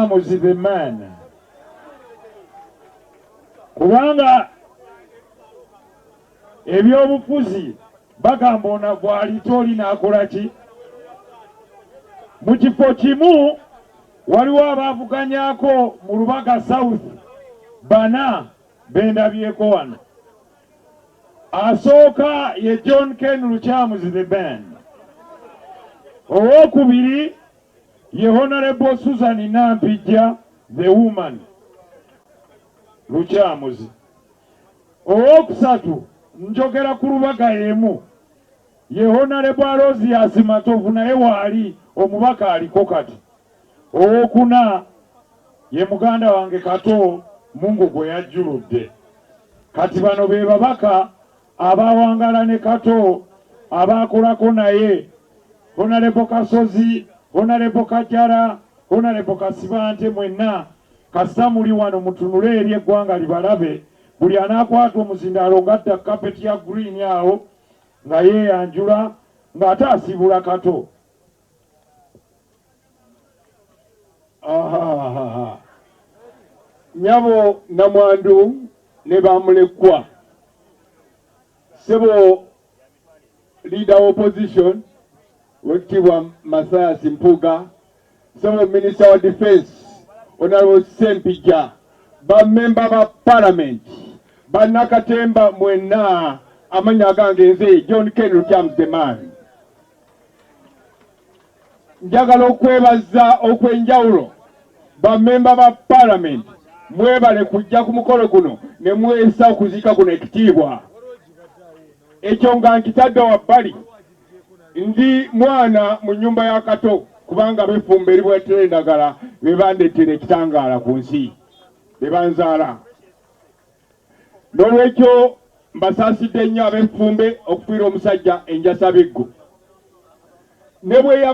Lukyamuzi the man, kubanga ebyobufuzi bagamba ono gwalita oli n'akola ki. Mu kifo kimu waliwo abaavuganyako mu Lubaga South bana bendabyeko wano. Asooka ye John Ken Lukyamuzi the man, owokubiri ye Honorable Susan Nampijja the woman Lukyamuzi, owokusatu njogera ku Lubaga emu ye Honorable Aloysius Matovu, naye waali omubaka aliko kati. Owokuna ye muganda wange Kato Mungu gwe yajjuludde. Kati bano be babaka abawangala ne Kato, abakolako naye, Honorable Kasozi, Honorable Kajara, Honorable Kasibante, mwenna kasita muli wano mutunule eri eggwanga libalabe. Buli anaakwata omuzindaalo ng'adda kapeti ya green awo nga yeeyanjula ng'ate asiibula Kato. Ahahaha. Nyabo namwandu ne bamulekwa, ssebo leader opposition wekitiibwa Mathias Mpuuga, ssebo minister wa defense Honorable Ssempijja, bammemba ba parliament, bannakatemba mwenna, amannya agange nze John Ken Lukyamuzi the man. Njagala okwebaza okw'enjawulo bammemba ba parliament, mwebale kujja ku mukolo guno ne mwesa okuziika kuno ekitiibwa. Ekyo nga nkitadde wabbali, ndi mwana mu nnyumba ya Kato, kubanga b'effumbe eribwetera endagala be bandeetera ekitangaala ku nsi, be banzaala. N'olwekyo mbasaasidde nnyo ab'effumbe okufiira omusajja enjasabiggu. Ne bwe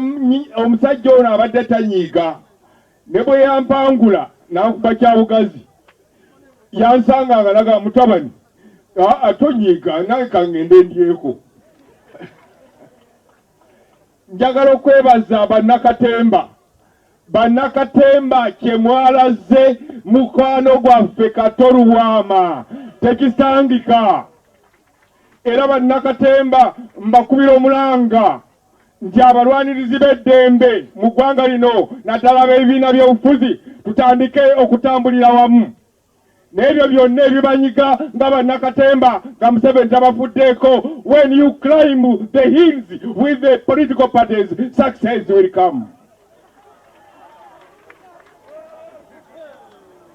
omusajja ono abadde tanyiiga, ne bwe yampangula n'ankuba kyabugazi, yansanga nga naga mutabani, aa tonyiiga, nange kangende ndyeko. Njagala okwebaza bannakatemba. Bannakatemba, kye mwalaze mukwano gwaffe Kato Lubwama tekisangika. Era bannakatemba mbakubira omulanga nti abalwanirizi b'eddembe mu ggwanga lino, naddala ab'ebibiina by'obufuzi, tutandike okutambulira wamu n'ebyo byonna ebibanyiga nga bannakatemba nga Museveni tabafuddeeko. When you climb the hills with the political parties, success will come.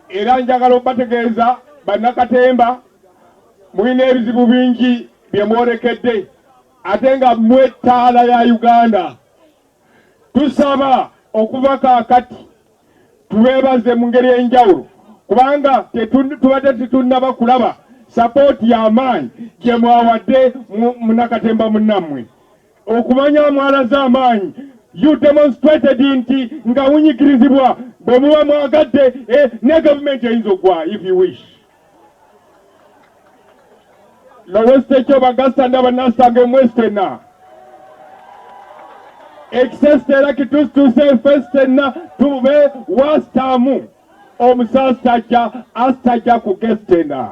Era njagala okubategeeza bannakatemba, mulina ebizibu bingi bye mwolekedde, ate nga mmwe ttaala ya Uganda. Tusaba okuva kaakati tubeebaze mu ngeri enjawulo, kubanga tubadde tetunnaba kulaba support y'amaanyi gye mwawadde munnakatemba munnammwe. Okumanya mwalaze amaanyi, you demonstrated nti nga munyigirizibwa, bwe muba mwagadde ne gavumenti eyinza okugwa if you wish. Lowestekyo bagasta ndaba nasanga emwestena ekisesitera kitusituse festena tube wasitamu omusastajja astajja ku gestena.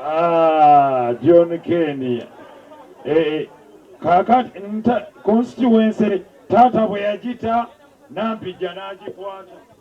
Ah, John Ken. Kaakati constituency taata bwe yagita Nampijja n'agikwata.